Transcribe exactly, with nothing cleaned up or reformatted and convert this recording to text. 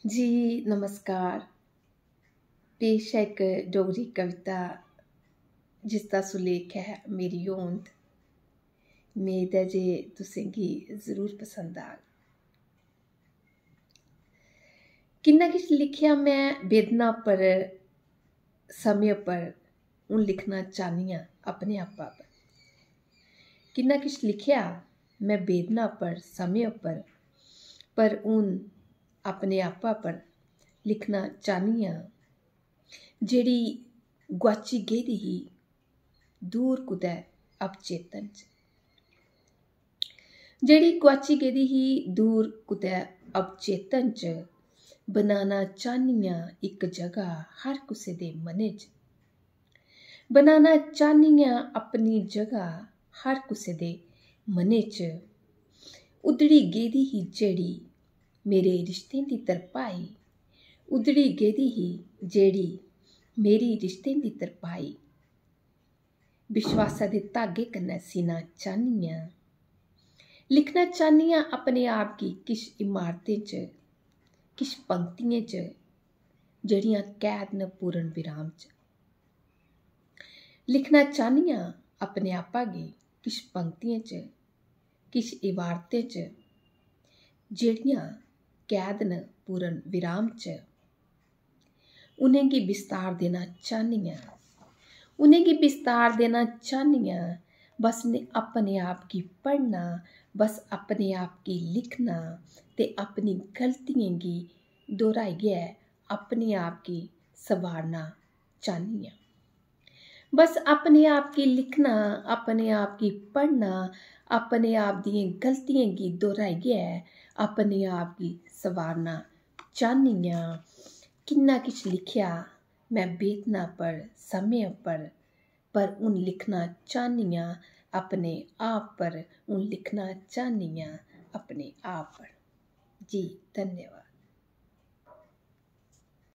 जी नमस्कार। पेश ऐ इक डोगरी कविता जिसदा सुलेख ऐ मेरी होंद। मेद ऐ जे तुसेंगी जरूर पसंद आग। किन्ना किश लिखेआ में वेदना पर, समें पर, हून लिखना चाह्न्नी आं अपने आपा पर। किन्ना किश लिखेआ में वेदना पर, समें पर, पर हून अपने आपा पर लिखना चाह्न्नी आं, जेह्ड़ी गुआची गेदी ही दूर कुतै अवचेतन च। जेह्ड़ी गुआची गेदी ही दूर कुतै अवचेतन च, बनाना चाह्न्नी आं इक जगह हर कुसै दे मनै च। बनाना चाह्न्नी आं अपनी जगह हर कुसै दे मनै च। उधड़ी गेदी ही जेह्ड़ी मेरे रिश्तें दी तरपाई, उधड़ी गेदी ही जेह्ड़ी मेरी रिश्तें दी तरपाई। विश्वासा दे धागे कन्नै सीना चाह्न्नी आं। लिखना चाह्न्नी आं अपने आप गी किश इमारतें च, किश पंक्तियें च, जेह्ड़ियां कैद न पूर्ण विराम च। लिखना चाह्न्नी आं अपने आपा गी किश पंक्तियें च, किश इबारतें च, जेह्ड़ियां कैद न पूर्ण विराम च। उ'नेंगी विस्तार देना चाह्न्नी आं, उ'नेंगी विस्तार देना चाह्न्नी आं। बस में अपने आप गी पढ़ना, बस अपने आप गी लिखना ते अपनी गलतियें गी दोहराइयै अपने आप गी संवारना चाह्न्नी आं। बस अपने आप गी लिखना, अपने आप गी पढ़ना, अपने आप दियें गलतियें गी दोहराइयै अपने आप गी संवारना चाह्न्नी आं। किन्ना किश लिखेआ में वेदना पर, समें पर, पर हून लिखना चाह्न्नी आं अपने आप पर, हून लिखना चाह्न्नी आं अपने आप पर। जी, धन्यवाद।